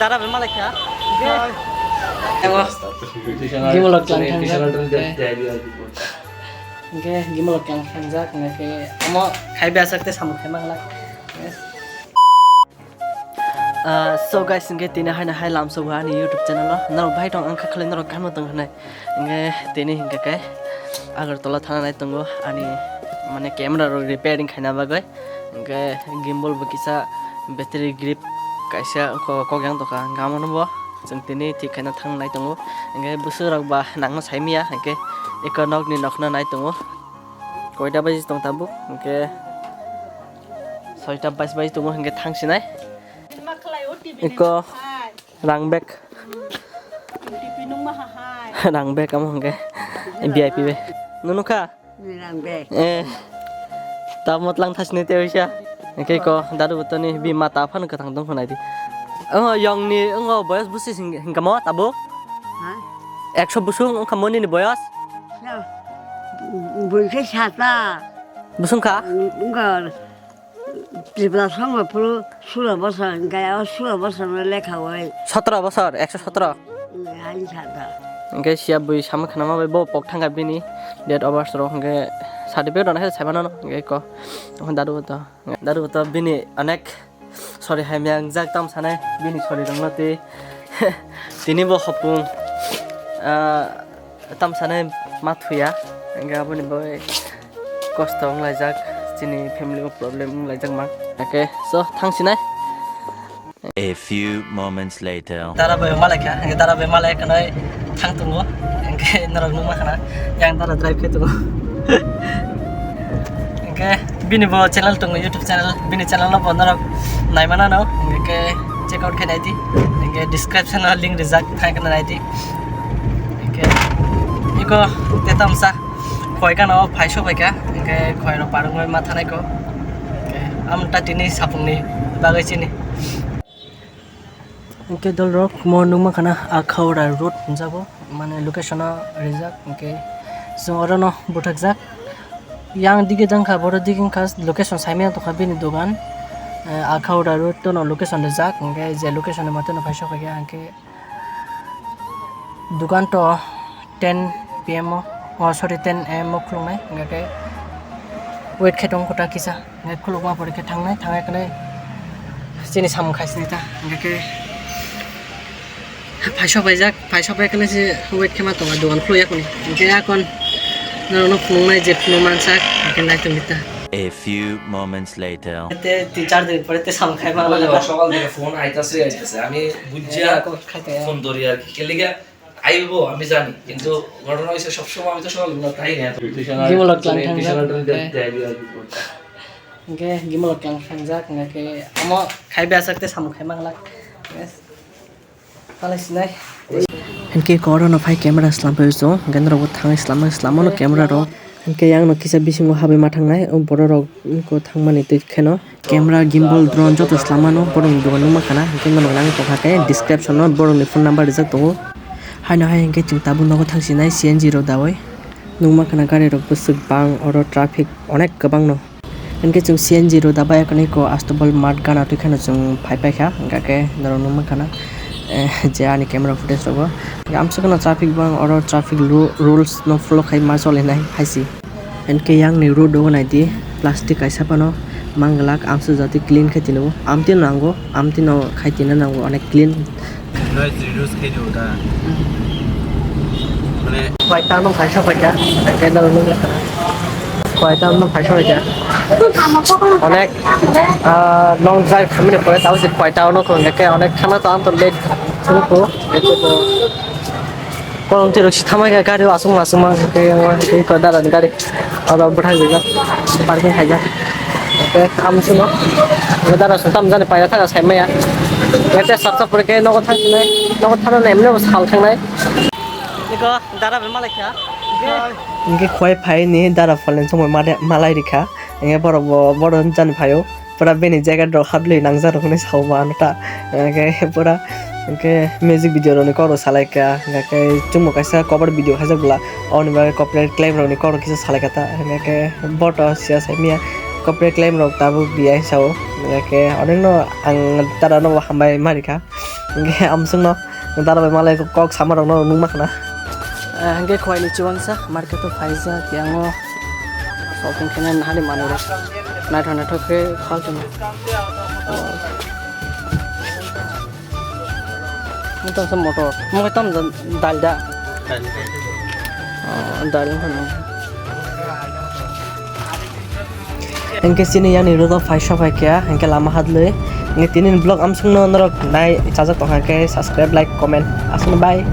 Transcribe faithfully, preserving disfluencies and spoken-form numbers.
Tara bai malai kha. Ego. Gimolo klang khangjak. Hingke gimolo klang khangjak, hingke amo khai bia sak te samung khai mangla. Ah, so guys, hingke tini haino hai lamsok ani YouTube channel o. Norok bai tong ang kha khali norok kamo tong hinai. Hingke tini hingke kai Agartala thana nai tongo ani mane camera rok repairing khaina bagwi. Hingke gimbal bo kisa battery grip kaisa ko-, kok yang tokha. Hingke amo no bo chwng tini thik khaina thang nai tongo. Hingke bwswk rok ba nangno sai manya, hingke eko nokni nokno nai tongo. Koita baji tong tabuk, hingke soita bais baji tongo, hingke thang sinai. Eko rang bag. Rang bag amo hingke V I P bag. Nunu kha? Ni rang bag. Eh. Tamo tlang thasni te oisa. Hingke ko dadu butoni bi mata phano kwthang tong khonai di. Oh, yong ni, oh, boyos busi hingkamo tabo? Ha? Ekso busung wngkha mo nini boyos? Ya. Bui khe sata. Busung kha? Wngkha. Tripura songma phuru sulo bosor, hingke o sulo bosor no lekha oi. Sotro bosor, ekso sotro. Hai sata. Hingke siya bui sama khana ma bai bo pok thangkha bini date of birth rok, hingke certificate rok naikhe sai mano, hingke ko dadu to, dadu to bini onek sorry hai maya wngjak tam sanai bini sorry rok no twi tini bo hopung, ah, tam sanai ma thuya, hingke aboni bagwi kosto wnglaijak, chini family o problem wnglaijak mang. Okay, so thang sinai. A few moments later. Dara bai malai kha, hingke dara bai malai kanai thang tongo, hingke norok nukma khana, yang dara drive khe tongo. Hingke bini bo channel tongo, YouTube channel, bini channel no bo norok naimana no, hingke check out khe naidi, hingke description o link rijak, thang khe naidi. Hingke iko tetamsa khoi gana o phaiso bai kha, hingke khoi rok parwngwi ma thanai ko, hingke amta tini sapungni bagwi chini. Hingke dolrok mo nukma khana Akhaura road hwnjago, mane location o rijak, hingke chwng orono bwthakjak. Yang dige jang kha, boro dige wngkha location saimaya tongkha bini dogan, eh, Akhaura road tono location rijak, hingke je location ni mate no phaiso kha, hingke dogan to ten P M o, oh, sorry, ten A M o khuluknai, hingke wait khe tongo kota kisa. Hingke khulukma pore khe thangnai, thangya khe chini samung khaisini ta. Hingke khe phaiso paijak, phaiso pai khe se wait khe ma tongo, dogan khuluk ya kuni. Hingke akon norokno phunuknai je phunuk mansak, hingke nai tongdi ta. A few moments later. Te tin char din pore te samung khai ma. Oye, sokal theke phone aitase, aitase. Ami bujja phone dori ar ki. Keliga aibo, ami jani, kintu ghotona hoyse sob somoy ami to sokol bela tai na. Gimolo klang khangjak. Hingke gimolo klang khangjak, hingke amo khai bia sak te samung khai manglak. Yes. Palai sinai. Hingke koro no phai camera slam phai chwng, hingke norok bo thangwi slam, slam mano camera rok. Hingke yang no kisa bisingo habwi ma thangnai, o borok rok ko thangmani twi kheno. Camera, gimbal, drone joto slam mano, borok ni dogan nukma khana, hingke norok nang tongkha khe description o borok ni phone number rijak tongo. Haino hai hingke chwng tabuk nogo thang sinai C N G rok dawi. Nukma khana gari rok bwswk bang, oro traffic onek kwbang no. Hingke chwng C N G rok dabai ya khe ko Astobal Mart gana twi kheno chwng phai paikha, hingke norok nukma khana, eh, je ani camera footage rogo. Amsukno traffic bang, oro traffic ru-, rules no follow khai ma cholinai hai se. Hingke yang ni road o naidi, plastic kaisa phano manglak, amsuk jati clean khai tino, amtwi no nango, amtwi no khai tina nango, onek clean. Noise reduce khai dio da. Mane koi ta no phaisa phaisa, koi ta no phaisa phaisa. Onek, ah, long drive khamini pore tao se koi ta no ko, hingke onek khana to amto late ko. Kolom tirok si thamai kha gari o aswk maswk ma khe o tei ko dara ni gari oro bwthai rijak parking khaijak. Tei am swngo dara song tam jani paina thangna sai maya. Tei sap sap pore khe nogo thang sinai, nogo thangna emni bo sal thangnai. Iko dara bai malai kha. Hingke khwai phai ni dara phalni chongmani malai rikha. Hingke borok bo bohrok jani phaio. Pura bini jacket rok hadlwi nangjak rok hinwi sao ma ano ta. Hingke pura hingke music video rok ni kok rok salai kha. Hingke chwngbo kaisa cover video khaijak bwla. Oboni bagwi copyright claim rok ni kok rok kisa salai kha ta. Hingke bo to siya sai manya copyright claim rok tabuk diya hinwi sao. Hingke onekno ang dara no hambai ma rikha. Hingke amsongno dara bai malai kok sama rokno nungma khna. Eh, hingke khwai ni chuansa market o phaijak yango shopping khaina nahani manwi rok naithok naithok khe phaltono. Motor sa motor, mo tam dal da. Oh, dal phano. Hingke chini yani road o phaisa phaikha, hingke lama hadlwi. Hingke tini vlog amsongno norok nai chajak tongkha khe subscribe, like, comment. Aswkno bye.